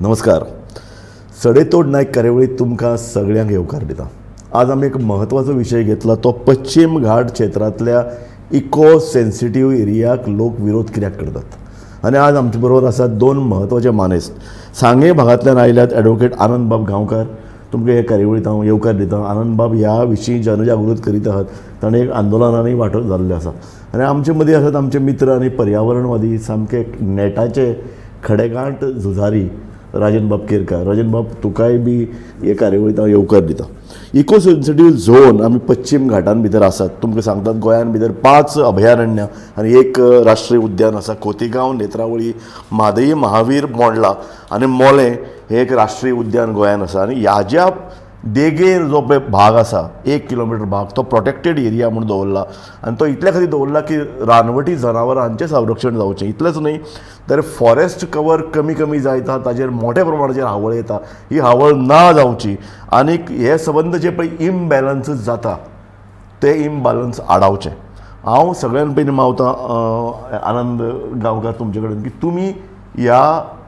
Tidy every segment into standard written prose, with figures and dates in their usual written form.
नमस्कार. सडेतोड नायक कार्यावळीत तुमकां सगळ्यांक येवकार दिता. आज आमी एक म्हत्वाचो विशय घेतला, तो पश्चीम घाट क्षेत्रांतल्या इको सेन्सिटीव एरियाक लोक विरोध कित्याक करतात. आनी आज आमचे बरोबर आसात दोन म्हत्वाचे मानेस्त. सांगे भागांतल्यान आयल्यात एडवोकेट आनंदबाब गांवकार. तुमकां हे कार्यावळींत हांव येवकार दिता. आनंदबाब ह्या विशीं जनजागृत करीत आहात, ताणें एक आंदोलनानूय वांटो जाल्ले आसा. आनी आमचे मदीं आसात आमचे मित्र आनी पर्यावरणवादी, सामके नेटाचे खडेगांठ झुजारी राजनबाब केरकार. राजनबाब, तुकाय बी हे कार्यावळींत हांव येवकार दिता. इको सेन्सिटीव झोन आमी पश्चीम घाटान भितर आसात. तुमकां सांगतात, गोंयान भितर 5 अभयारण्य आनी एक राष्ट्रीय उद्यान आसा. खोतीगांव, नेत्रावळी, म्हादई, महावीर, मोंडला आनी मोलें हे एक राष्ट्रीय उद्यान गोंयान आसा. आनी ह्या ज्या देगेर जो पळय भाग आसा, 1 किलोमिटर भाग, तो प्रोटेक्टेड एरिया म्हूण दवरला. आनी तो इतल्या खातीर दवरला की रानवटी जनावरां हांचें संरक्षण जावचें. इतलेंच न्हय तर फॉरेस्ट कवर कमी कमी जायत आहा, ताजेर मोठ्या प्रमाणाचेर हावळ येता, ही हावळ ना जावची आनीक हे संबंद जे पळय इमबॅलन्सीस जाता ते इमबॅलन्स आडावचे. हांव सगळ्यान पयलीं मावता आनंद गांवकार तुमचे कडेन की तुमी ह्या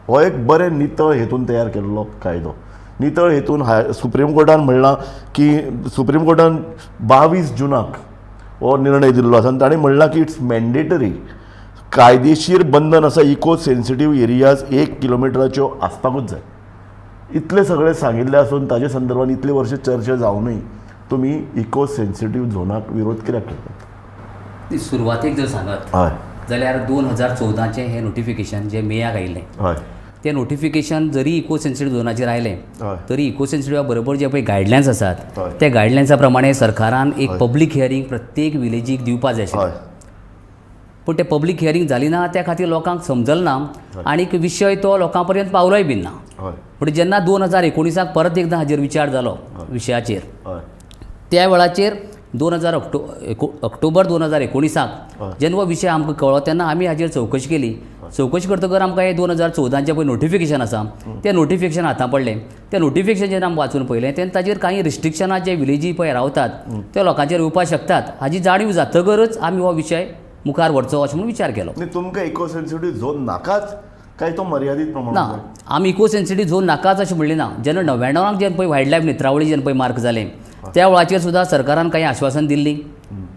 हो एक बरें नितळ हेतून तयार केल्लो कायदो, नितळ हेतून सुप्रीम कोर्टान म्हणलां की सुप्रीम कोर्टान 22 जुनाक हो निर्णय दिल्लो आसा आनी ताणें म्हणलां की it's mandatory, कायदेशीर बंधन आसा, इको सेन्सिटीव एरियाज 1 किलोमिटराच्यो आसपाकूच जाय. इतलें सगळें सांगिल्लें आसून ताजे संदर्भान इतले वर्सां चर्चा जावनूय तुमी इको सेन्सिटीव झोनाक विरोध कित्याक करतात? सुरवातेक जर सांगत जाल्यार 2014चें हें नोटिफिकेशन जें मेयाक आयिल्लें, तें नोटिफिकेशन जरी इको सेन्सिटीव झोनाचेर आयलें तरी इको सेन्सिटिवा बरोबर जे पळय गायडलायन्स आसात, त्या गायडलायन्सा प्रमाणे सरकारान एक पब्लीक हियरींग प्रत्येक विलेजीक दिवपा जाय आशिल्लें. पूण तें पब्लीक हियरींग जाली ना, त्या खातीर लोकांक समजल ना आनीक विशय तो लोकां पर्यंत पावलोय बीन ना. पूण जेन्ना 2019 परत एकदां हाजेर विचार जालो विशयाचेर, त्या वेळाचेर 2000 ऑक्टोबर 2019 जेन्ना हो विशय आमकां कळ्ळो तेन्ना आमी हाजेर चवकशी केली. चवकशी करतकर आमकां हे 2014चें पळय नोटिफिकेशन आसा, तें नोटिफिकेशन हाता पडलें. तें नोटिफिकेशन जेन्ना आमी वाचून पळयलें तेन्ना ताजेर कांय रिस्ट्रिक्शनां जे विलेजी पळय रावतात त्या लोकांचेर येवपाक शकतात हाजी जाणीव जातकच आमी हो विशय मुखार व्हरचो अशें म्हणून विचार केलो. तुमकां इको सेन्सिटीव झोन नाकाच काय तो मर्यादीत प्रमाण? ना, आमी इको सेन्सिटीव झोन नाकाच अशें म्हणलें ना. जेन्ना 99 जेन्ना पळय वायल्ड लायफ नेत्रावळी जेन्ना पळय मार्क जालें त्या वेळाचेर सुद्दां सरकारान कांय आश्वासन दिल्लीं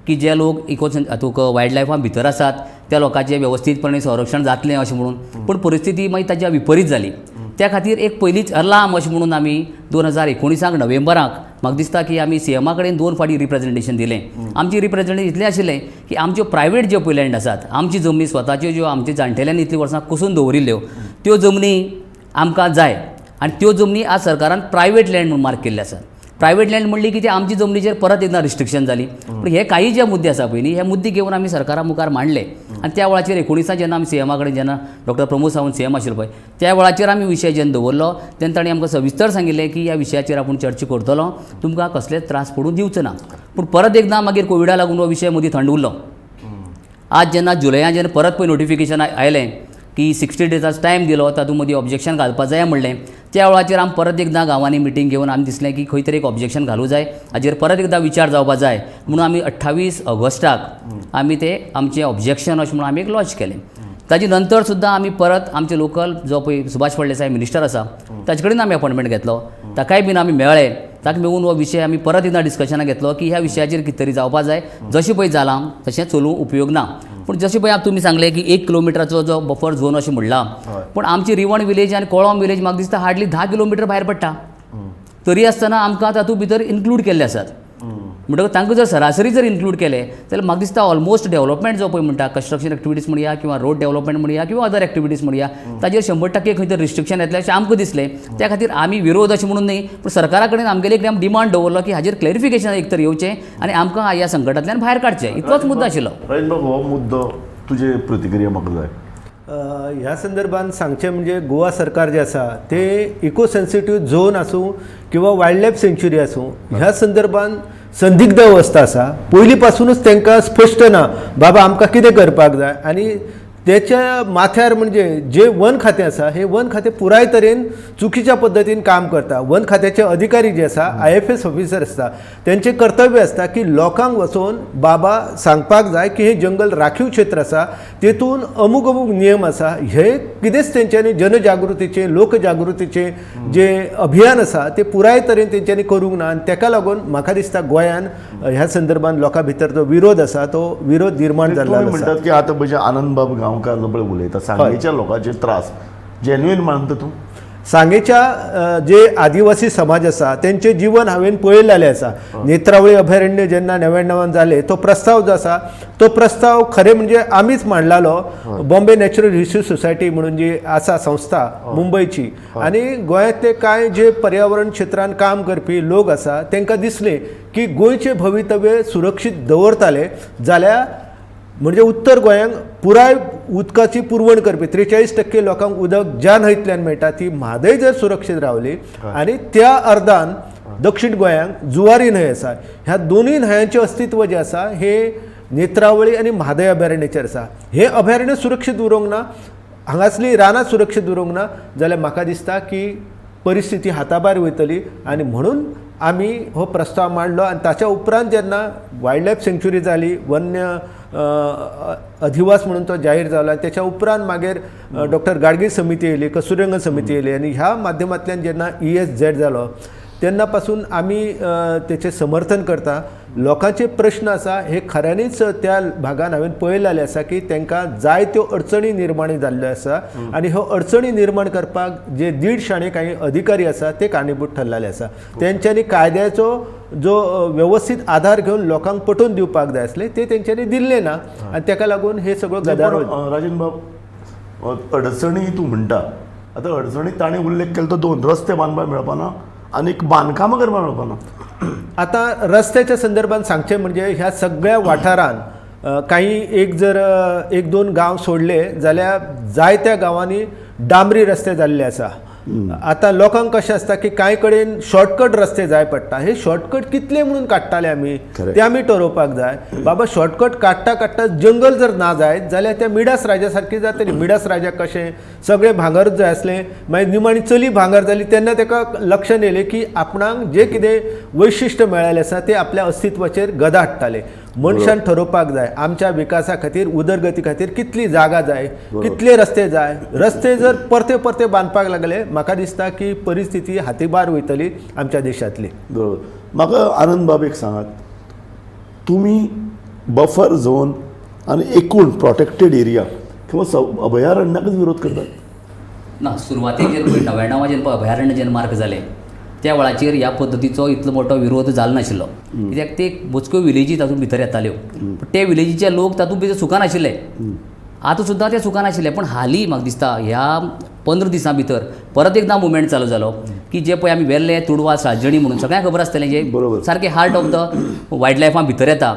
की जे लोक इको हातूंत वायल्ड लायफान भितर आसात त्या लोकांचें वेवस्थीतपणे संरक्षण जातलें अशें म्हणून. पूण परिस्थिती मागीर ताच्या विपरीत जाली. त्या खातीर एक पयलींच अलार्म अशें म्हणून आमी 2019 नोव्हेंबराक म्हाका दिसता की आमी सीएमा कडेन 2 फावटी रिप्रेजेंटेशन दिलें. आमची रिप्रेजेंटेशन इतलें आशिल्लें की आमच्यो प्रायवेट ज्यो पळय लँड आसात, आमची जमनी स्वताच्यो ज्यो आमच्या जाणटेल्यांनी इतलीं वर्सां कसून दवरिल्ल्यो त्यो जमनी आमकां जाय. आनी त्यो जमनी आज सरकारान प्रायवेट लँड म्हणून मार्क केल्ले आसात. प्रायवेट लँड म्हणली की ते आमची जमनीचेर परत एकदां रिस्ट्रिक्शन जाली. पूण हे काही जे मुद्दे आसा पळय न्ही, हे मुद्दे घेवन आमी सरकारा मुखार मांडले. आनी त्या वेळाचेर 19 जेन्ना आमी सीएमा कडेन, जेन्ना डॉक्टर प्रमोद सावंत सीएम आशिल्लो पळय त्या वेळाचेर आमी विशय जेन्ना दवरलो तेन्ना ताणें आमकां सविस्तर सांगिल्लें की ह्या विशयाचेर आपूण चर्चा करतलो, तुमकां कसलेच त्रास पडूं दिवचो ना. पूण परत एकदां मागीर कोविडा लागून हो विशय मदीं थंड उरलो. आज जेन्ना जुलयान जेन्ना परत पळय नोटिफिकेशन आयलें की 60 डेजाचो टायम दिलो, तातूंत मदीं ऑब्जेक्शन घालपा जाय म्हणलें, त्या वेळाचेर आमी परत एकदां गांवांनी मिटींग घेवन आमी दिसलें की खंय तरी एक ऑब्जेक्शन घालूं जाय, हाजेर परत एकदां विचार जावपा जाय म्हणून आमी 28 ऑगस्टाक आमी ते आमचें ऑब्जेक्शन अशें म्हणून आमी एक लॉन्च केलें. ताजे नंतर सुद्दां आमी परत आमचे लोकल जो पळय सुभाष फळदेसाय मिनिस्टर आसा ताजे कडेन आमी अपॉयंटमेंट घेतलो, ताकाय बीन आमी मेळ्ळे. ताका मेळून हो विशय आमी परत एकदां डिस्कशनाक घेतलो की ह्या विशयाचेर कितें तरी जावपा जाय, जशें पळय जालां तशें चलूंक उपयोग ना. पूण जशें पळय तुमी सांगलें की 1 किलोमिटराचो जो बफर झोन अशें म्हणलां, पूण आमची रिवण विलेज आनी कोळंब विलेज म्हाका दिसता हार्डली 10 किलोमिटर भायर पडटा, तरी आसतना आमकां तातूंत भितर इन्क्लूड केल्ले आसात. म्हणटकच तांकां जर सरासरी जर इन्क्लूड केले जाल्यार म्हाका दिसता ऑलमोस्ट डेव्हलपमेंट जो पळय म्हणटा, कन्स्ट्रक्शन एक्टिविटीज म्हणया किंवा रोड डेव्हलपमेंट म्हणया किंवा अदर एक्टिविटीज म्हणया, ताजेर 100% खंय तरी रिस्ट्रिक्शन येतलें अशें आमकां दिसलें. त्या खातीर आमी विरोध अशें म्हणून न्ही, पूण सरकारा कडेन आमगेले एक डिमांड दवरलो की हाजेर क्लॅरिफिकेशन एक तर येवचें आनी आमकां ह्या संकटांतल्यान भायर काडचें, इतलोच मुद्दो आशिल्लो. राजन, हो मुद्दो तुजे प्रतिक्रिया म्हाका जाय. ह्या संदर्भात सांगचें म्हणजे गोवा सरकार जें आसा तें इको सेन्सिटीव झोन आसूं किंवा वायल्ड लायफ सँच्युरी आसूं, ह्या संदर्भात संदिग्ध अवस्था आसा. पयलीं पासुनूच तांकां स्पश्ट ना बाबा आमकां कितें करपाक जाय आनी त्याच्या माथ्यार म्हणजे जे वन खातें आसा हे वन खातें पुराय तरेन चुकीच्या पद्दतीन काम करता. वन खात्याचे अधिकारी जे आसा IFS officer आसता तेंचें कर्तव्य आसता की लोकांक वचून बाबा सांगपाक जाय की हें जंगल राखीव क्षेत्र आसा, तेतून अमूक अमूक नियम आसा. हे कितेंच तेंच्यांनी जनजागृतीचें लोकजागृतीचें जे अभियान आसा ते पुराय तरेन तेंच्यांनी करूंक ना आनी तेका लागून म्हाका दिसता गोंयान ह्या संदर्भान लोकां भितर जो विरोध आसा तो विरोध निर्माण जाल्लो आसा. म्हणटात की आतां म्हणजे आनंदबाब गांवकार जो पळय उलयता सांगेच्या लोकांचे त्रास जेन्युइन मानता तूं? सांगेच्या जे आदिवासी समाज आसा तेंचें जीवन हांवें पळयलेलें आसा. नेत्रावळी अभयारण्य जेन्ना 99 जालें तो प्रस्ताव जो आसा तो प्रस्ताव खरें म्हणजे आमीच मांडलालो. बॉम्बे नॅचरल हिस्ट्री सोसायटी म्हणून जी आसा संस्था मुंबयची आनी गोंयांतले कांय जे पर्यावरण क्षेत्रान काम करपी लोक आसा तांकां दिसलें की गोंयचें भवितव्य सुरक्षीत दवरताले जाल्यार म्हणजे उत्तर गोंयांक पुराय उदकाची पुरवण करपी 43% लोकांक उदक ज्या न्हंयतल्यान मेळटा ती म्हादय जर सुरक्षीत रावली आनी त्या अर्दान दक्षिण गोंयांक जुवारी न्हंय आसा, ह्या दोनूय न्हंयांचें अस्तित्व जें आसा हे नेत्रावळी आनी म्हादय अभयारण्याचेर आसा. हें अभयारण्य सुरक्षीत उरूंक ना, हांगासली रानां सुरक्षीत उरूंक ना जाल्यार म्हाका दिसता की परिस्थिती हाताभायर वयतली आनी म्हणून आमी हो प्रस्ताव मांडलो. आनी ताच्या उपरांत जेन्ना वायल्ड लायफ सँक्च्युरी जाली, वन्य अधिवास म्हणून तो जाहीर जालो आनी त्याच्या उपरांत मागीर डॉक्टर गाडगीळ समिती येयली, कस्तुरीरंगन समिती येयली आनी ह्या माध्यमांतल्यान जेन्ना ESZ जालो तेन्ना पासून आमी तेचें समर्थन करता. लोकांचे प्रश्न आसा हे खऱ्यांनीच त्या भागान हांवें पळयलेलें आसा की तांकां जायत्यो अडचणी निर्माण जाल्ल्यो आसा आनी ह्यो अडचणी निर्माण करपाक जे दीड शाणे काही अधिकारी आसा ते कारणीभूत ठरलेले आसा. तेंच्यांनी कायद्याचो जो वेवस्थीत आधार घेवन लोकांक पटोवन दिवपाक जाय आसलें ते तेंच्यांनी दिल्लें ना आनी ताका लागून हे सगळो गदारोळ. राजन बाब, अडचणी तूं म्हणटा, आतां अडचणी ताणें उल्लेख केलो तो दोन रस्ते बांदपाक मेळपाना आनी बांदकामां करपाक मेळपाना. आतां रस्त्याच्या संदर्भात सांगचें म्हणजे ह्या सगळ्या वाठारान काही एक जर एक दोन गांव सोडले जाल्यार जायत्या गांवांनी डांबरी रस्ते जाल्ले आसा. आतां लोकांक कशें आसता की कांय कडेन शॉर्टकट रस्ते जाय पडटा. हे शॉर्टकट कितले म्हणून काडटाले आमी ते आमी ठरोवपाक जाय. बाबा शॉर्टकट काडटा काडटा जंगल जर ना जायत जाल्यार त्या मिडास राजा सारकी जातली. मिडास राजा कशें सगळें भांगरूच जाय आसलें, मागीर निमाणी चली भांगर जाली तेन्ना ताका लक्षात येयलें की आपणाक जें कितें वैशिश्ट मेळ्ळेलें आसा तें आपल्या अस्तित्वाचेर गदा हाडटाले. मनशान ठरोवपाक जाय आमच्या विकासा खातीर उदरगती खातीर कितली जागा जाय, कितले रस्ते जाय. रस्ते जर परते परते बांदपाक लागले म्हाका दिसता की परिस्थिती हातीभार वयतली आमच्या देशांतली. बरोबर. म्हाका आनंद बाब एक सांगात, तुमी बफर झोन आनी एकूण प्रोटेक्टेड एरिया किंवा अभयारण्याकच विरोध करतात? ना, सुरवातेक जेन्ना पळय 99 जेन्ना अभयारण्य जेन्ना मार्क जालें त्या वेळाचेर ह्या पद्दतीचो इतलो मोठो विरोध जालो नाशिल्लो, कित्याक ते मोजक्यो विलेजी तातूंत भितर येताल्यो, पूण ते विलेजीचे लोक तातूंत भितर सुखान आशिल्ले, आतां सुद्दां ते सुखान आशिल्ले. पूण हालीं म्हाका दिसता ह्या 15 दिसां भितर परत एकदां मुवमेंट चालू जालो की जे पळय आमी वेल्ले तुडवा साळजणी म्हणून सगळ्यांक खबर आसतलें, जे सारके हार्ट ऑफ the wild लायफां भितर येता,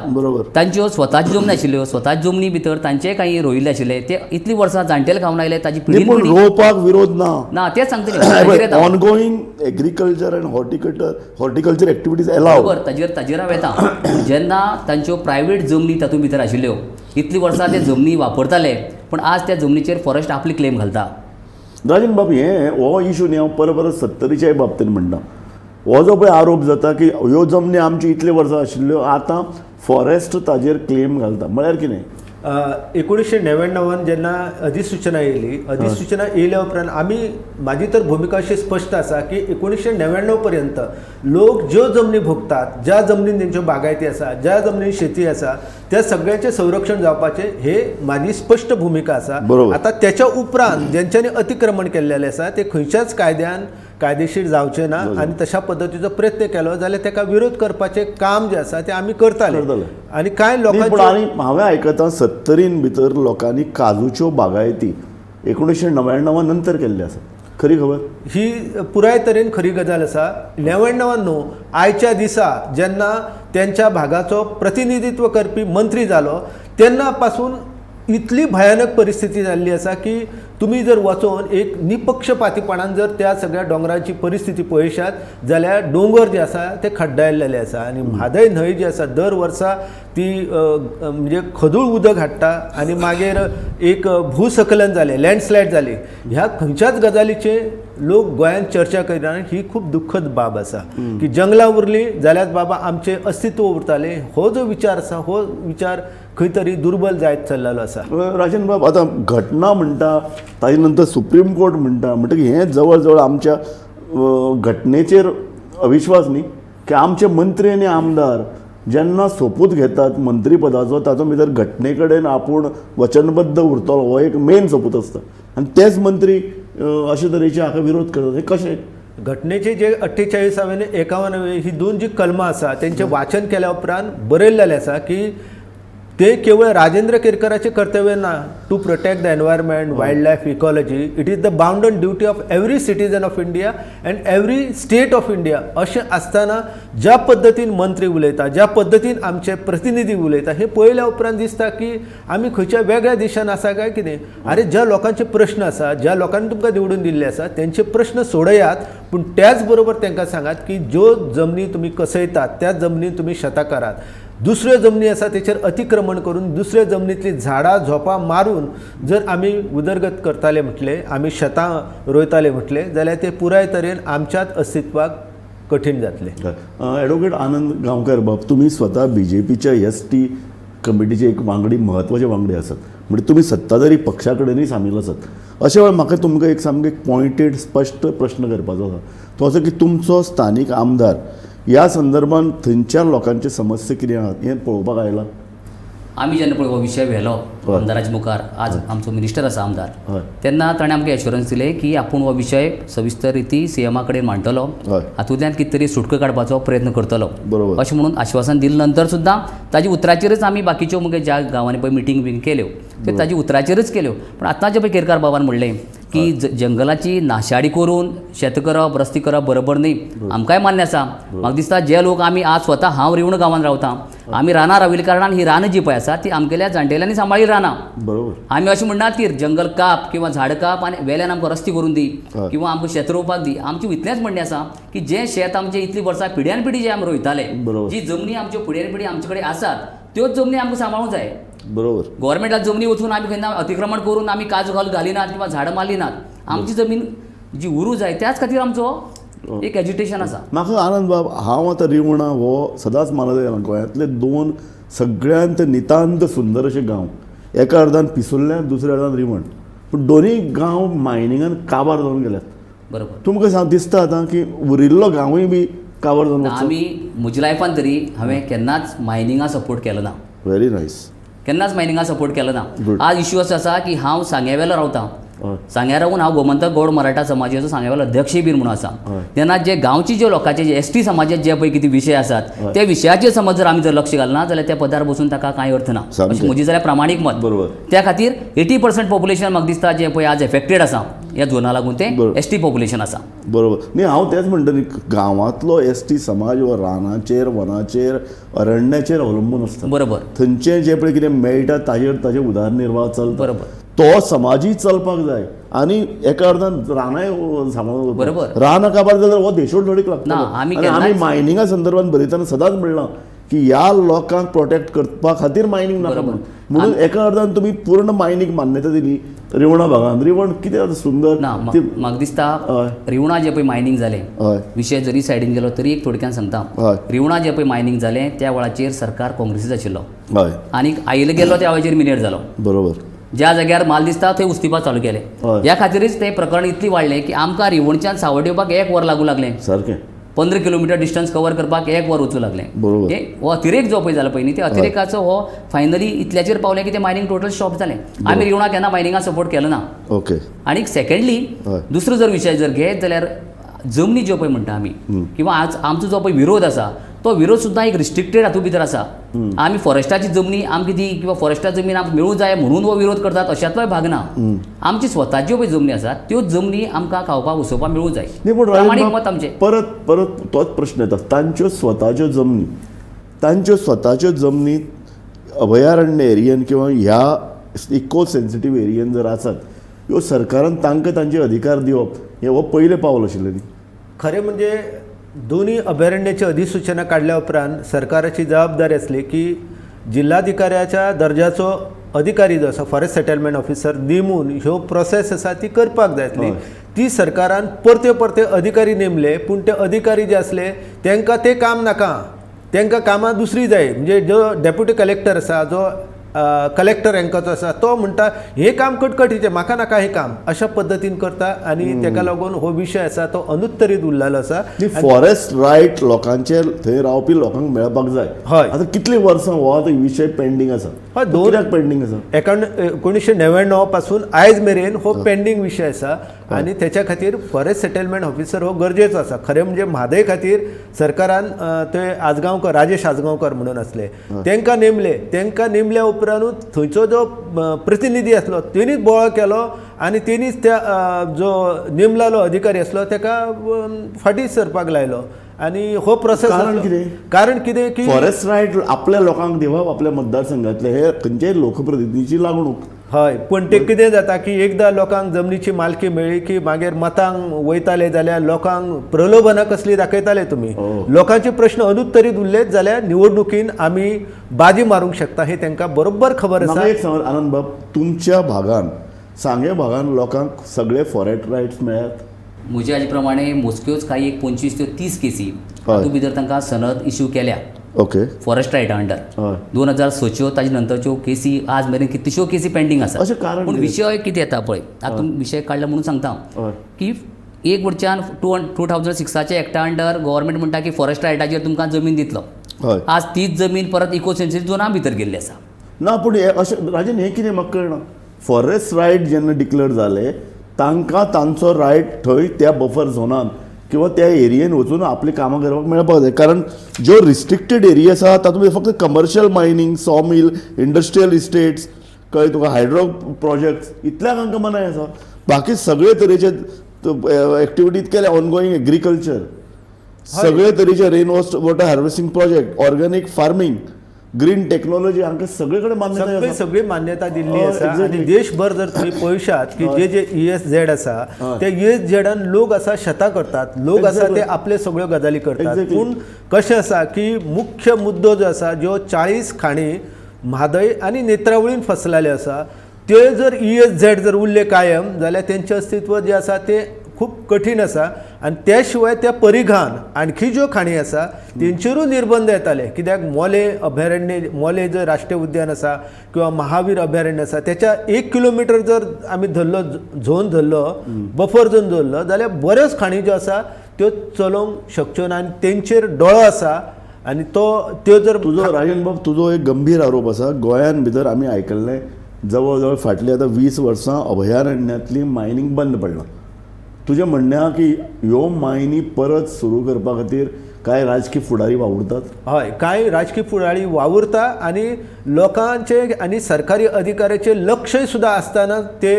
तांच्यो स्वताच्यो जमनी आशिल्ल्यो, स्वताच्या जमनी भितर तांचे काही रोयिल्ले आशिल्ले, ते इतलीं वर्सां जाणटेले खावन आयले, ताजी पिढी रोवपाक विरोध ना ना तेच सांगतले. Ongoing agriculture and horticulture activities allow. बरोबर, ताजेर हांव येता. जेन्ना तांच्यो प्रायवेट जमनी तातूंत भितर आशिल्ल्यो, इतलीं वर्सां ते जमनी वापरताले, पूण आज त्या जमनीचेर फॉरेस्ट आपली क्लेम घालता. राजन बाब, हे हो इशू न्ही हांव परत परत 70च्याय बाबतीन म्हणटा, हो जो पळय आरोप जाता की ह्यो जमनी आमच्यो इतले वर्सां आशिल्ल्यो आतां फॉरेस्ट ताजेर क्लेम घालता, म्हळ्यार कितें? 1999 जेन्ना अधिसूचना येयली, अधिसूचना येयल्या उपरांत आमी म्हाजी तर भुमिका अशी स्पश्ट आसा की 1999 पर्यंत लोक ज्यो जमनी भोगतात, ज्या जमनीन तेंच्यो बागायती आसा, ज्या जमनीन शेती आसा, त्या सगळ्यांचें संरक्षण जावपाचें हे म्हाजी स्पश्ट भुमिका आसा. आतां त्याच्या उपरांत जेंच्यांनी अतिक्रमण केल्लेलें आसा ते खंयच्याच कायद्यान कायदेशीर जावचें ना आनी तशा पद्दतीचो प्रयत्न केलो जाल्यार ताका विरोध करपाचें काम जें आसा तें आमी करताले. आनी कांय लोकांनी आनी हांवें आयकता 70 भितर लोकांनी काजूच्यो बागायती 1999 नंतर केल्ले आसा, खरी खबर? ही पुराय तरेन खरी गजाल आसा. 99 न्हू, आयच्या दिसा जेन्ना तेंच्या भागाचो प्रतिनिधित्व करपी मंत्री जालो तेन्ना पासून इतली भयानक परिस्थिती जाल्ली आसा की तुमी जर वचोन एक निपक्षपातीपणान जर त्या सगळ्या दोंगराची परिस्थिती पळयशात जाल्यार दोंगर जे आसा ते खड्डायल्लेले आसा आनी म्हादय न्हंय जी आसा दर वर्सा ती म्हणजे खदूळ उदक हाडटा आनी मागीर एक भूसखलन जालें, लँडस्लायड जाली. ह्या खंयच्याच गजालीचे लोक गोंयांत चर्चा करिना. ही खूब दुख्खद बाब आसा की जंगलां उरलीं जाल्यार बाबा आमचें अस्तित्व उरतालें. हो जो विचार आसा हो विचार खंय तरी दुर्बल जायत चल्लेलो आसा. राजन बाब, आतां घटना म्हणटा, ताजे नंतर सुप्रीम कोर्ट म्हणटा, म्हणटकीर हें जवळ जवळ आमच्या घटनेचेर अविश्वास न्ही की आमचे मंत्री आनी आमदार जेन्ना सोपूत घेतात मंत्रीपदाचो, ताचो भितर घटने कडेन आपूण वचनबद्ध उरतलो हो एक मेन सोपूत आसता, आनी तेच मंत्री अशे तरेचे हाका विरोध करतात, हें कशें? घटनेचे जे 48वे आनी 51वे ही दोन जी कलमां आसा तेंचें वाचन केल्या उपरांत बरयल्लें आसा की ते केवळ राजेंद्र केरकराचें कर्तव्य ना to protect the environment, wild life, ecology. It is the bounden duty of every citizen of India and every state of India. अशें आसतना ज्या पद्दतीन मंत्री उलयता, ज्या पद्दतीन आमचे प्रतिनिधी उलयता, हें पळयल्या उपरांत दिसता की आमी खंयच्या वेगळ्या देशान आसा काय कितें. आरे, ज्या लोकांचे प्रश्न आसा, ज्या लोकांनी तुमकां निवडून दिल्ले आसा तेंचे प्रश्न सोडयात, पूण त्याच बरोबर तांकां सांगात की ज्यो जमनी तुमी कसयतात त्या जमनी तुमी शेतां करात. दुसऱ्यो जमनी आसा तेचेर अतिक्रमण करून दुसऱ्या जमनींतलीं झाडां झोपां मारून जर आमी उदरगत करताले म्हटलें, आमी शेतां रोयताले म्हटलें जाल्यार ते पुराय तरेन आमच्याच अस्तित्वाक कठीण जातलें. एडवोकेट आनंद गांवकर बाब, तुमी स्वता बीजेपीच्या एस टी कमिटीचे एक वांगडी, म्हत्वाचे वांगडी आसात, म्हणजे तुमी सत्ताधारी पक्षा कडेनूय सामील आसात. अशें वेळार म्हाका तुमकां एक सामकें पॉयंटेड स्पश्ट प्रश्न करपाचो आसा, तो असो की तुमचो स्थानीक आमदार ह्या संदर्भान थंयच्या लोकांचे समस्या कितें आहात हें पळोवपाक आयला? आमी जेन्ना पळय हो विशय व्हेलो आमदाराच्या मुखार, आज आमचो मिनिस्टर आसा आमदार, तेन्ना ताणें आमकां एश्योरन्स दिलें की आपूण हो विशय सविस्तर रिती सीएमा कडेन मांडटलो, हातूंतल्यान कितें तरी सुटका काडपाचो प्रयत्न करतलो अशें म्हणून आश्वासन दिले नंतर सुद्दां ताज्या उतराचेरच आमी बाकीच्यो मगे ज्या गांवांनी पळय मिटींग बीन केल्यो त्यो ताज्या उतराचेरच केल्यो. पूण आतां जें पळय केरकार बाबान म्हणलें की जंगलाची नाशाडी करून शेत करप, रस्ते करप बरोबर न्ही, आमकांय मान्य आसा. म्हाका दिसता जे लोक आमी आज स्वता, हांव रिवण गांवांत रावता, आमी रानां राविल्ल्या कारणान ही रानां जी पळय आसा ती आमगेल्या जाणटेल्यांनी सांबाळिल्ली रानां. आमी अशें म्हणनात की जंगल काप किंवा झाड काप आनी वेल्यान आमकां रस्ते करून दी किंवा आमकां शेत रोवपाक दी. आमचें इतलेंच म्हणणें आसा की जें शेत आमचें इतलीं वर्सां पिड्यान पिडी जें आमी रोयताले, जी जमनी आमच्यो पिड्यान पिडी आमचे कडेन आसात त्योच जमनी आमकां सांबाळूंक जाय. गोवोरमेंटाक जमनी वचून आमी खंय अतिक्रमण करून आमी काजू घालून घालिनात किंवा झाडां मारली नात. आमची जमीन जी उरूं जाय त्याच खातीर आमचो एक एजिटेशन आसा. म्हाका आनंद बाब, हांव आतां रिवणा हो सदांच मानत आयला गोंयांतले दोन सगळ्यांत नितांत सुंदर अशे गांव, एका अर्दान पिसुल्लें, दुसऱ्या अर्दान रिवण, पूण दोनूय गांव मायनिंगान काबार जावन गेल्यात. तुमकां सांग दिसता आतां की उरिल्लो गांवूय बी काबार जावन वचचो? आमी म्हज्या लायफान तरी हांवें केन्नाच मायनिंगा सपोर्ट केलो ना. Very nice. केन्नाच मायनिंगा सपोर्ट केलो ना. Good. आज इश्यू असो आसा की हांव सांग्यावेलो रावता, सांग्यार रावून हांव गोमंतक गौड मराठा समाजाचो सांग्यावेलो अध्यक्षय बीन म्हणून आसा. तेन्ना जे गांवचे जे लोकांचे जे एस टी समाजाचे जे पळय कितें विशय आसात त्या विशयाचेर समज जर आमी जर लक्ष घालना जाल्यार त्या पदार बसून ताका कांय अर्थ ना, अशें म्हजें जाल्यार प्रामाणीक मत. त्या खातीर 80% पॉप्युलेशन म्हाका दिसता जें पळय आज एफेक्टेड आसा ह्या झोना लागून तें एस टी पॉप्युलेशन आसा. बरोबर न्ही, हांव तेंच म्हणटा न्ही, गांवांतलो एस टी समाज हो रानाचेर, वनाचेर, अरण्याचेर अवलंबून आसता. थंयचें जें पळय कितें मेळटा ताजेर ताजें उदरनिर्वाह चलता. तो समाजूय चलपाक जाय आनी एका अर्दान रानांय सांबाळून. रानां काबार जाल्यार हो देशोधडीक लागतलो. ना, आमी आनी आमी केन्नाच मायनिंगा संदर्भात बरयतना सदांच म्हणलां की ह्या लोकांक प्रोटेक्ट करपा खातीर मायनींग नाका म्हणून. म्हणून एका अर्दान तुमी पूर्ण मायनींग मान्यता दिली रिवणा भागान. रिवण कितें आतां सुंदर ना, ती म्हाका दिसता रिवणा जें पळय मायनींग जालें, विशय जरी सायडीन गेलो तरी एक थोडक्यान सांगता, रिवणा जें पळय मायनींग जालें त्या वेळाचेर सरकार काँग्रेसीच आशिल्लो आनी आयले गेल्लो त्या वेळाचेर मिनेर जालो. ज्या जाग्यार माल दिसता थंय उस्तिपा चालू केले. ह्या खातीरच तें प्रकरण इतलें वाडलें की आमकां रिवणच्यान सावड येवपाक 1 वर लागूं लागलें. 15 किलोमिटर डिस्टन्स कवर करपाक 1 वर वचूं लागलें. हे हो अतिरेक जो पळय जाला पळय न्ही, ते अतिरेकाचो हो फायनली इतल्याचेर पावलें की ते मायनींग टोटल स्टॉप जालें. आमी रिवणा केन्ना मायनिंगा सपोर्ट केलो ना. आनी सेकंडली दुसरो जर विशय जर घेत जाल्यार जमनी ज्यो पळय म्हणटा आमी किंवा आज आमचो जो पळय विरोध आसा तो विरोध सुद्दां एक रिस्ट्रिक्टेड हातूंत भितर आसा. आमी फॉरेस्टाची जमनी आमकां दी किंवा फॉरेस्टा जमीन आमकां मेळूं जाय म्हणून हो विरोध करतात अशांतलोय भाग ना. आमची स्वताच्यो पळय जमनी आसात त्यो जमनी आमकां खावपाक उसोवपाक मेळूं जाय. न्ही, पूण प्रामाणीक मत आमचें. परत परत तोच प्रश्न येता, तांच्यो स्वताच्यो जमनी, तांच्यो स्वताच्यो जमनी अभयारण्य एरियन किंवा ह्या इको सेन्सिटीव एरियेन जर आसात ह्यो सरकारान तांकां तांचे अधिकार दिवप हें हो पयलें पावल आशिल्लें न्ही. खरें म्हणजे दोनूय अभयारण्याची अधिसूचना काडल्या उपरांत सरकाराची जबाबदारी आसली की जिल्हाधिकाऱ्याच्या दर्जाचो अधिकारी जो आसा फॉरेस्ट सेटलमेंट ऑफिसर नेमून ह्यो प्रोसेस आसा ती करपाक जाय आसली. ती सरकारान परते परते अधिकारी नेमले, पूण ते अधिकारी जे आसले तांकां तें काम नाका, तांकां कामां दुसरी जाय. म्हणजे जो डेप्युटी कलेक्टर आसा, जो कलेक्टर रँकाचो आसा तो म्हणटा हें काम कटकटीचें, म्हाका नाका हें काम, अशा पद्दतीन करता आनी ताका लागून हो विशय आसा तो अनुत्तरीत उरलेलो आसा. फॉरेस्ट रायट लोकांचे थंय रावपी लोकांक मेळपाक जाय. हय. आतां कितलीं वर्सां हो आतां विशय पेंडींग आसा. हय, कित्याक पेंडींग आसा? 1999 पासून आयज मेरेन हो पेंडींग विशय आसा आनी तेच्या खातीर फॉरेस्ट सेटलमेंट ऑफिसर हो गरजेचो आसा. खरें म्हणजे म्हादय खातीर सरकारान ते आजगांवकर, राजेश आजगांवकर म्हणून आसले, तांकां नेमले. तांकां नेमल्या उपरांतूच थंयचो जो प्रतिनिधी आसलो तेणीच बोवाळ केलो आनी तेणीच त्या जो नेमलेलो अधिकारी आसलो ताका फाटीं सरपाक लायलो. आनी हो प्रोसेस कारण कितें? कारण कितें की फॉरेस्ट रायट आपल्या लोकांक दिवप, आपल्या मतदारसंघातले, हे खंयच्याय लोकप्रतिनिधीची लागणूक. हय, पूण तें कितें जाता की एकदां लोकांक जमनीची मालकी मेळ्ळी की मागीर मतांक वयताले जाल्यार लोकांक प्रलोभनां कसलीं दाखयताले तुमी, लोकांचे प्रश्न अनुत्तरीत उरलेच जाल्यार निवडणुकीन आमी बाजी मारूंक शकता हें तांकां बरोबर खबर आसा. म्हाका एक सांग आनंद बाब, तुमच्या भागान सांगे भागान लोकांक सगळे फॉरेस्ट रायट्स मेळ्ळ्यात? म्हज्या हाजे प्रमाणे मोजक्योच काही एक 25 ते 30 केसी तातूंत भितर तांकां सनद इश्यू केल्या ओके, फॉरेस्ट रायटा अंडर. हय. 2006 ताजे नंतरच्यो केसी आज मेरेन कितल्योश्यो केसी पेंडींग आसा. अशें कारण पूण कितें? विशय कितें येता पळय, आतां तुमी विशय काडला म्हणून सांगता हांव की एक वटच्यान 2006 एक्टा अंडर गव्हर्मेंट म्हणटा की फॉरेस्ट रायटाचेर तुमकां जमीन दितलो. हय. आज तीच जमीन परत इको सेन्सिटीव झोना भितर गेल्ली आसा. ना, पूण हें अशें राजन, हें कितें म्हाका कळना. फॉरेस्ट रायट जेन्ना डिक्लेअर जाले तांकां तांचो रायट थंय त्या बफर झोनान किंवा त्या एरियेन वचून आपली कामां करपाक मेळपाक जाय. कारण ज्यो रिस्ट्रिक्टेड एरिया आसा तातूंत फक्त commercial mining, sawmill, industrial estates, कळ्ळें तुका, हायड्रो प्रोजेक्ट्स इतल्याक हांकां मनाय आसा. बाकी सगळे तरेचे एक्टिविटीज केले, ऑनगोईंग एग्रीकल्चर, सगळे तरेचे rain water harvesting project, organic farming, green technology, हांकां सगळे कडेन मान्यताय आसा. सगळी मान्यता दिल्ली आसा. आनी देशभर जर तुमी पळयशात की जे जे ESZ आसा ते ESZान लोक आसा शेतां करतात, लोक आसा ते आपले सगळ्यो गजाली करतात. पूण कशें आसा की मुख्य मुद्दो जो आसा, ज्यो 40 खाणी म्हादय आनी नेत्रावळीन फसलेल्यो आसा त्यो जर ESZ जर उरले कायम जाल्यार तेंचें अस्तित्व जें आसा तें खूब कठीण आसा. आनी त्या शिवाय त्या परिघान आणखी ज्यो खाणी आसा तेंचेरूय निर्बंध येताले. कित्याक मोले अभयारण्य, मोले जर राष्ट्रीय उद्यान आसा किंवा महावीर अभयारण्य आसा त्याच्या 1 किलोमिटर जर आमी धरलो, झोन धरलो, बफर झोन धरलो जाल्यार बऱ्योच खाणी ज्यो आसा त्यो चलोवंक शकच्यो ना आनी तेंचेर दोळो आसा. आनी तो त्यो जर तुजो राजन बाब, तुजो एक गंभीर आरोप आसा. गोंयान भितर आमी आयकल्लें जवळ जवळ फाटलीं आतां 20 वर्सां अभयारण्यांतली मायनींग बंद पडलां. तुजें म्हणणें आहा की ह्यो मायनी परत सुरू करपा खातीर कांय राजकी फुडारी वावुरतात? हय, कांय राजकी फुडारी वावुरता आनी लोकांचे आनी सरकारी अधिकाऱ्याचे लक्षय सुद्दां आसतना ते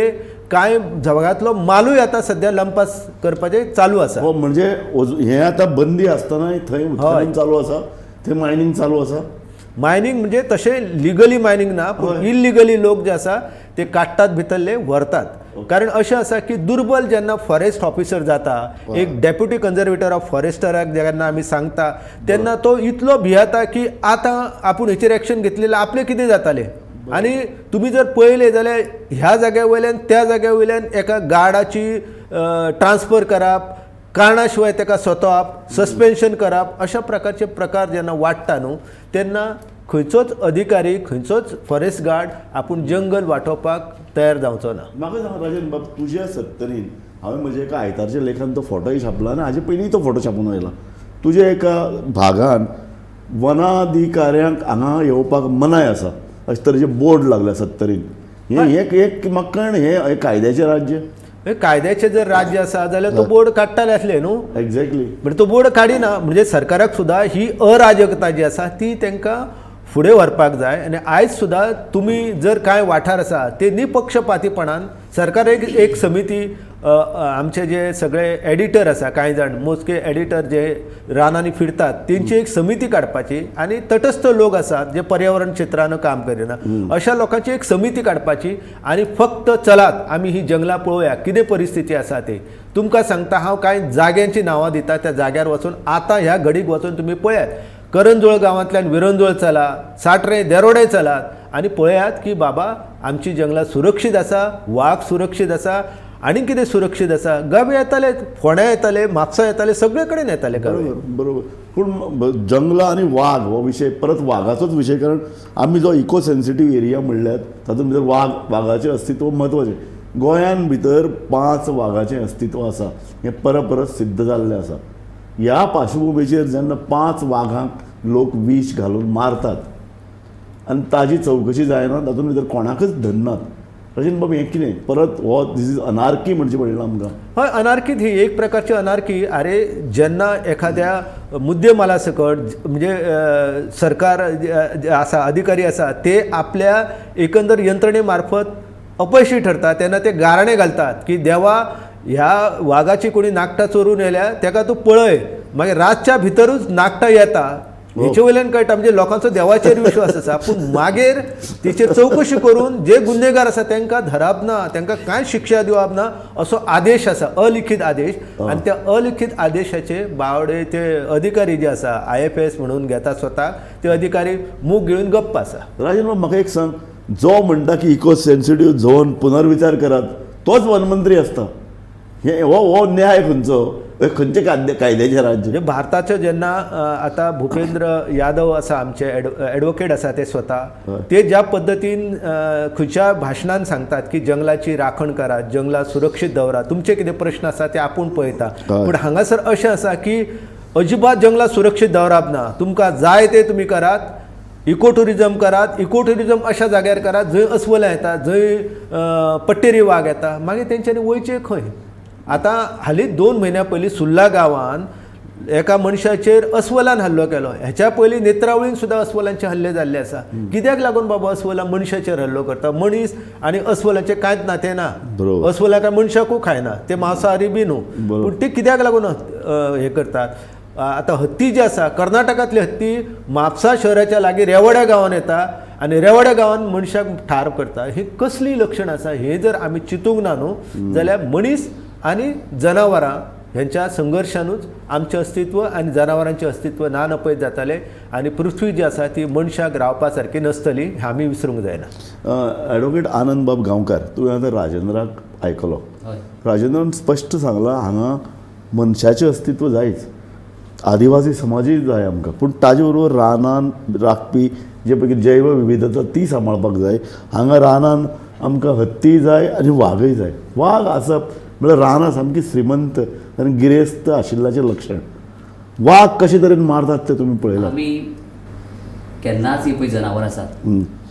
कांय जगांतलो मालूय आतां सद्या लंपास करपाचें चालू आसा. हो, म्हणजे हें आतां बंदी आसतनाय थंय उत्खनन चालू आसा, थंय मायनींग चालू आसा. मायनींग म्हणजे तशें लिगली मायनींग ना, पूण इलिगली लोक जे आसा ते काडटात भितरले व्हरतात. कारण अशें आसा की दुर्बल जेन्ना फॉरेस्ट ऑफिसर जाता, एक डेप्युटी कन्जर्वेटर ऑफ फॉरेस्टराक जेन्ना आमी सांगता तेन्ना तो इतलो भियेता की आतां आपूण हेचेर एक्शन घेतलें आपलें कितें जातालें. आनी तुमी जर पळयलें जाल्यार ह्या जाग्या वयल्यान त्या जाग्या वयल्यान एका गार्डाची ट्रान्सफर करप, कारणा शिवाय ताका सोतोवप, सस्पेन्शन करप, अशा प्रकारचे प्रकार जेन्ना वाडटा न्हू तेन्ना खंयचोच अधिकारी, खंयचोच फॉरेस्ट गार्ड आपूण जंगल वाटोवपाक तयार जावचो ना. म्हाका सांग राजन बाब, तुज्या सत्तरीन हांवें म्हज्या एका आयतारच्या लेखान तो फोटोय छापला आनी हाजे पयलीं तो फोटो छापून आयला. तुज्या एका भागान वनाधिकाऱ्यांक हांगा येवपाक मनाय आसा अशे तरेचे बोर्ड लागल्या सत्तरीन. हें एक म्हाका कळना, हें कायद्याचें राज्य? हे कायद्याचें जर राज्य आसा जाल्यार तो बोर्ड काडटाले आसले न्हू. एक्झॅक्टली. म्हणजे तो बोर्ड काडिना म्हणजे सरकाराक सुद्दां ही अराजकता जी आसा ती तांकां फुडें व्हरपाक जाय. आनी आयज सुद्दां तुमी जर कांय वाठार आसा ते निपक्षपातीपणान सरकार एक समिती आमचे जे सगळे एडिटर आसा, कांय जाण मोजके एडिटर जे रानांनी फिरतात तेंची एक समिती काडपाची आनी तटस्थ लोक आसात जे पर्यावरण क्षेत्रान काम करिना अशा लोकांची एक समिती काडपाची आनी फक्त चलात आमी ही जंगलां पळोवया कितें परिस्थिती आसा ते. तुमकां सांगता हांव, कांय जाग्यांची नांवां दिता, त्या जाग्यार वचून आतां ह्या घडीक वचून तुमी पळयात. करंजोळ गांवांतल्यान विरंजोळ चला, साटरे देरोडे चलात आनी पळयात की बाबा आमची जंगलां सुरक्षीत आसा, वाग सुरक्षीत आसा आनी कितें सुरक्षीत आसा. गवे येताले, फोंड्या येताले, म्हापसा येताले, सगळे कडेन येताले गवे. बरोबर. पूण जंगलां आनी वाग हो विशय परत वागाचोच विशय, कारण आमी जो इको सेन्सिटीव एरिया म्हणल्यात तातूंत भितर वागाचें अस्तित्व म्हत्वाचें. गोंयान भितर 5 वागाचें अस्तित्व आसा हें परत परत सिद्ध जाल्लें आसा. ह्या पार्श्वभुमीचेर जेन्ना 5 वागांक लोक विश घालून मारतात आनी ताजी चवकशी जायना, तातूंत भितर कोणाकच धरनात. राजेंद्र बाब, हें कितें परत हो दीस is anarchy म्हणची पडली आमकां. हय, अनार्की ही एक प्रकारची अनार्की. अरे जेन्ना एखाद्या मुद्देमाला सकट म्हणजे सरकार आसा, अधिकारी आसा, ते आपल्या एकंदर यंत्रणे मार्फत अपयशी ठरता तेन्ना ते गाराणे घालतात की देवा ह्या वागाची कोणी नाकटां चोरून येल्या तेका तूं पळय. मागीर रातच्या भितरूच नाकटां येता हेचे वयल्यान कळटा म्हणजे लोकांचो देवाचेर विश्वास आसा. पूण मागीर तेचेर चवकशी करून जे गुन्हेगार आसा तांकां धरप ना, तांकां कांय शिक्षा दिवप ना असो आदेश आसा, अलिखीत आदेश. आनी त्या अलिखीत आदेशाचे बावडे ते अधिकारी जे आसा IFS म्हणून घेता स्वताक, ते अधिकारी मूग गिळून गप्प आसा. राजेंद्र, म्हाका एक सांग, जो म्हणटा की इको सेन्सिटीव झोन पुनर्विचार करात तोच वनमंत्री आसता, हे हो न्याय खंयचो, खंयचे कायद्याचे राज्य? म्हणजे भारताचो जेन्ना आतां भुपेंद्र यादव आसा आमचे एडवोकेट आसा, ते स्वता ते ज्या पद्दतीन खंयच्या भाशणान सांगतात की जंगलाची राखण करात, जंगलां सुरक्षीत दवरात, तुमचे कितें प्रश्न आसा ते आपूण पळयता. पूण हांगासर अशें आसा की अजिबात जंगलां सुरक्षीत दवरप ना, तुमकां जाय ते तुमी करात, इको ट्युरिजम करात, इको ट्युरिजम अशा जाग्यार करात जंय अस्वलां येता, जंय पट्टेरी वाग येता. मागीर तेंच्यांनी वयचें खंय? आतां हालींच 2 म्हयन्या पयलीं सुर्ला गांवान एका मनशाचेर अस्वलान हल्लो केलो. हेच्या पयलीं नेत्रावळीन सुद्दां अस्वलांचे हल्ले जाल्ले आसा. कित्याक लागून बाबा अस्वलां मनशाचेर हल्लो करता? मनीस आनी अस्वलांचें कांयच नातें ना, अस्वलां काय मनशाकूय खायना, ते मांसाहारी बी न्हू, पूण ते कित्याक लागून हे करतात? आतां हत्ती जे आसा, कर्नाटकांतले हत्ती म्हापसा शहराच्या लागीं रेवड्या गांवान येता आनी रेवड्या गांवान मनशाक ठार करता. ही कसली लक्षण आसा? हे जर आमी चिंतूंक ना न्हू जाल्यार मनीस आनी जनावरां ह्यांच्या संघर्शानूच आमचें अस्तित्व आनी जनावरांचें अस्तित्व ना नपयत जातालें आनी पृथ्वी जी आसा ती मनशाक रावपा सारकी नासतली हें आमी विसरूंक जायना. एडवोकेट आनंद बाब गांवकार, तुवें आतां राजेंद्राक आयकलो. राजेंद्रान स्पश्ट सांगलां हांगा मनशाचें अस्तित्व जायच, आदिवासी समाजूय जाय आमकां, पूण ताजे बरोबर रानान राखपी जे पळय जैव विविधता ती सांबाळपाक जाय. हांगा रानान आमकां हत्ती जाय आनी वागय जाय. वाग आसप म्हळ्यार रानां सामकी श्रीमंत आनी गिरेस्त आशिल्ल्याचें लक्षण. वाग कशे तरेन मारतात तें तुमी पळयलां. आमी केन्नाच ही पळय जनावरां आसात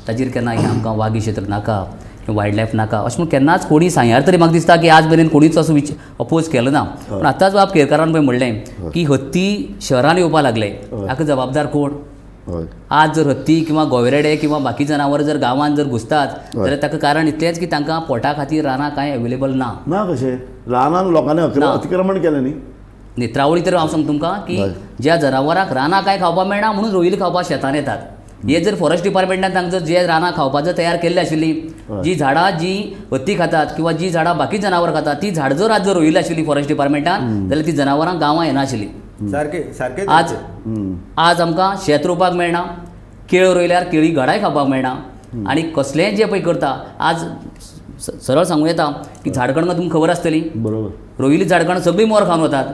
ताचेर केन्ना हें आमकां वागी क्षेत्र नाका, वायल्ड लायफ नाका अशें म्हणून केन्नाच कोणी सांग्यार तरी म्हाका दिसता की आज मेरेन कोणीच असो अपोज केलो ना. पूण आतांच बाब केरकारान पळय म्हणलें की हत्ती शहरान येवपाक लागले, हाका जबाबदार कोण? आज जर हत्ती किंवा गोवेरेडे किंवा बाकी जनावर जर गांवांत जर घुसतात जाल्यार ताका कारण इतलेंच की तांकां पोटा खातीर रानां कांय अवेलेबल ना. ना कशें रानान लोकांनी अतिक्रमण केलें न्ही. नेत्रावळी तर हांव सांगता तुमकां की ज्या जनावरांक रानां कांय खावपाक मेळना म्हणून रोयिल्लीं खावपाक शेतान येतात. हे जर फॉरेस्ट डिपार्टमेंटान तांकां जे रानां खावपाक जर तयार केल्ली आशिल्ली, जी झाडां जी हत्ती खातात किंवा जी झाडां बाकी जनावरां खातात ती झाडां जर आज जर रोयिल्ली आशिल्ली फॉरेस्ट डिपार्टमेंटान जाल्यार ती जनावरां गांवां येनाशिल्ली. सारकें सारकें. आज आज आमकां शेत रोवपाक मेळना, केळ रोयल्यार केळी घडाय खावपाक मेळना आनी कसलेंय जें पळय करता. आज सरळ सांगूं येता की झाडकणगां तुमकां खबर आसतली, बरोबर, रोयिल्ली झाडकणां सगळीं मोर खावन वतात.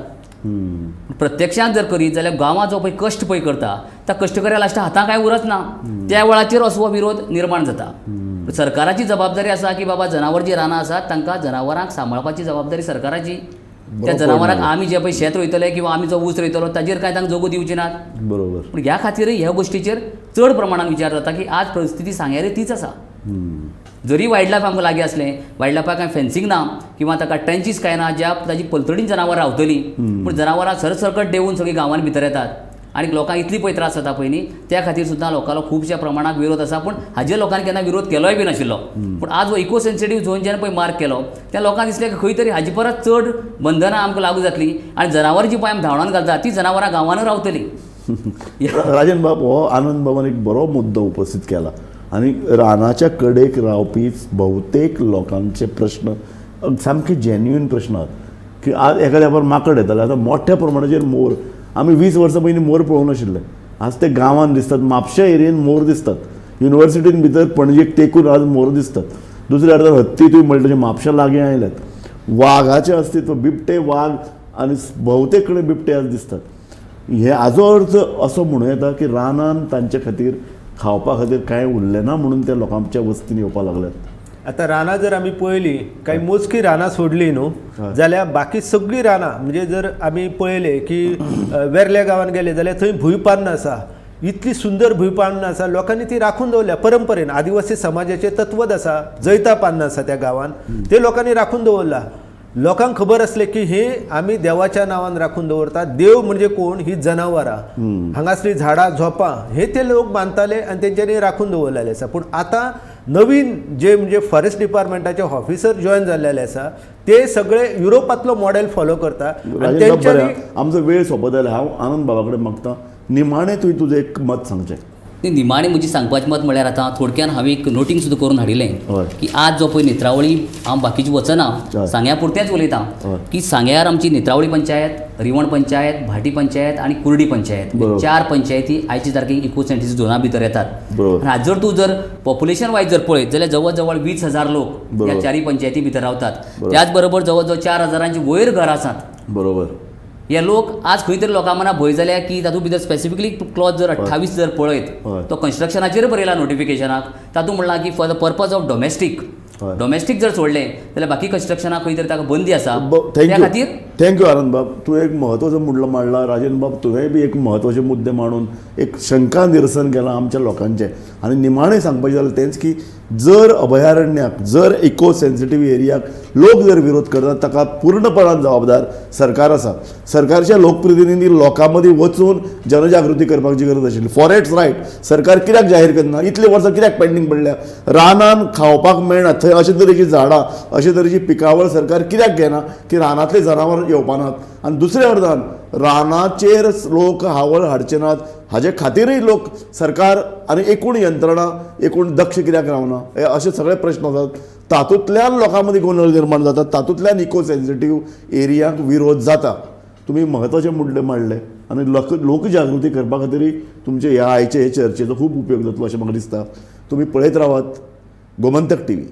प्रत्यक्षांत जर करीत जाल्यार गांवांत जो पळय कश्ट पळय करता त्या कश्टकऱ्या लास्टा हातां कांय उरच ना. त्या वेळाचेर असो विरोध निर्माण जाता. सरकाराची जबाबदारी आसा की बाबा जनावर जी रानां आसात तांकां जनावरांक सांबाळपाची जबाबदारी सरकाराची. त्या जनावरांक आमी जे पळय शेत रोयतले किंवा आमी जो ऊस रोयतलो ताजेर कांय तांकां जगू दिवचे नात. बरोबर. पूण ह्या खातीर ह्या गोश्टीचेर चड प्रमाणान विचार जाता की आज परिस्थिती सांग्यार तीच आसा. जरी वायल्ड लायफ आमकां लागीं आसलें, वायल्ड लायफाक कांय फेन्सींग ना किंवा ताका ट्रेंचीस कांय ना ज्या ताजी पलतडीन जनावरां रावतलीं, पूण जनावरां सरसरकट देंवून सगळीं गांवांनी भितर येतात. आनी लोकांक इतली पळय त्रास जाता पळय न्ही, त्या खातीर सुद्दां लोकांलो खुबश्या प्रमाणाक विरोध आसा. पूण हाजेर लोकांनी केन्ना विरोध केलोय बी नाशिल्लो. पूण आज हो इको सेन्सिटीव झोन जेन्ना पळय मार्क केलो त्या लोकांक दिसलें की खंय तरी हाजे परस चड बंधनां आमकां लागू जातलीं आनी जनावरां जी पळय आमी धांवडावन घालता ती जनावरां गांवांनूय रावतलीं. राजन बाब, हो आनंद बाबान एक बरो मुद्दो उपस्थित केला आनी रानाच्या कडेक रावपी बहुतेक लोकांचे प्रश्न सामके जेन्युइन प्रश्न आहात की आज एखाद्या बरोबर माकड येताले, आतां मोठ्या प्रमाणाचेर मोर, आमी 20 वर्सां पयलीं मोर पळोवंक नाशिल्ले, आज ते गांवांत दिसतात, म्हापश्या एरियेन मोर दिसतात, युनिवर्सिटीन भितर पणजेक तेकून आज मोर दिसतात. दुसऱ्या अर्दान हत्ती तुवें म्हणलें तशें म्हापश्या लागीं आयल्यात, वागाचें अस्तित्व, बिबटे वाग आनी बहुतेक कडेन बिबटे आज दिसतात. हे हाजो अर्थ असो म्हणूं येता की रानान तांचे खातीर खावपा खातीर कांय उरलें ना म्हणून ते लोकांच्या वस्तीन येवपाक लागल्यात. आतां रानां जर आमी पळयली, कांय मोजकी रानां सोडली न्हू जाल्यार बाकी सगळीं रानां म्हणजे जर आमी पळयलें की वेर्ल्या गांवांत गेले जाल्यार थंय भूंयपान्न आसा, इतली सुंदर भूंयपान्न आसा, लोकांनी ती राखून दवरल्या परंपरेन. आदिवासी समाजाचें तत्वत आसा, जैता पान्न आसा त्या गांवांत, ते लोकांनी राखून दवरला. लोकांक खबर आसलें की हे आमी देवाच्या नांवान राखून दवरतात. देव म्हणजे कोण? ही जनावरां, हांगासली झाडां झोपां हे ते लोक मानताले आनी तेंच्यांनी राखून दवरलेले आसा. पूण आतां नवीन जे म्हणजे फॉरेस्ट डिपार्टमेंटाचे ऑफिसर जॉयन जाल्लेले आसा ते सगळे युरोपांतलो मॉडेल फॉलो करता. तेंच्यांनी आमचो वेळ सोंपत आयला. हांव आनंद बाबा कडेन मागता, निमाणें तुवें तुजें एक मत सांगचें. निमाणें म्हजें सांगपाचें मत म्हळ्यार आतां थोडक्यान हांवें एक नोटींग सुद्दां करून हाडिल्लें की आज जो पळय नेत्रावळी, हांव बाकीची वचना, सांग्या पुरतेंच उलयतां की सांग्यार आमची नेत्रावळी पंचायत, रिवण पंचायत, भाटी पंचायत आनी कुर्डी पंचायत, 4 पंचायती आयचे तारखेक इको सेन्सिटीव झोना भितर येतात. आनी आज जर तूं जर पॉप्युलेशन वायज जर पळयत जाल्यार जवळ जवळ 20,000 लोक ह्या 4 पंचायती भितर रावतात. त्याच बरोबर जवळ जवळ 4,000 वयर घरां आसात. बरोबर. हे लोक आज खंय तरी लोकां मनां भंय जाल्या की तातूंत भितर स्पेसिफिकली क्लॉज जर 28 जर पळयत तो कन्स्ट्रक्शनाचेर बरयला नोटिफिकेशनाक, तातूंत म्हणलां की for the purpose of domestic, domestic जर सोडलें जाल्यार बाकी कन्स्ट्रक्शनाक खंय तरी ताका बंदी आसा. त्या खातीर thank you आनंद बाब, तूं एक म्हत्वाचो मुद्दो मांडला. राजन बाब, तुवेंय बी एक म्हत्वाचे मुद्दे मांडून एक शंका निरसन केलां आमच्या लोकांचें. आनी निमाणें सांगपाचें जाल्यार तेंच की जर अभयारण्याक, जर इको सेन्सिटीव एरियाक लोक जर विरोध करतात ताका पूर्णपणान जबाबदार सरकार आसा. सरकारच्या लोकप्रतिनिधी लोकां मदीं वचून जनजागृती करपाची गरज आशिल्ली. फॉरेस्ट रायट सरकार कित्याक जाहीर करना? इतले वर्सां कित्याक पेंडींग पडल्या? रानान खावपाक मेळना थंय अशे तरेची झाडां, अशे तरेची पिकावळ सरकार कित्याक घेना की रानांतले जनावर येवपा नात? आनी दुसऱ्या अर्दान रानाचेर लोक हावळ हाडचे नात हाजे खातीरय लोक, सरकार आनी एकूण यंत्रणा एकूण दक्ष कित्याक रावना? हे अशे सगळे प्रश्न आसात. तातूंतल्यान लोकां मदीं गोंदळ निर्माण जाता, तातूंतल्यान इको सेन्सिटीव एरियांक विरोध जाता. तुमी म्हत्वाचे मुद्दे मांडले आनी लोकजागृती करपा खातीरय तुमचे ह्या आयचे हे चर्चेचो खूब उपयोग जातलो अशें म्हाका दिसता. तुमी पळयत रावात गोमंतक टीव्ही.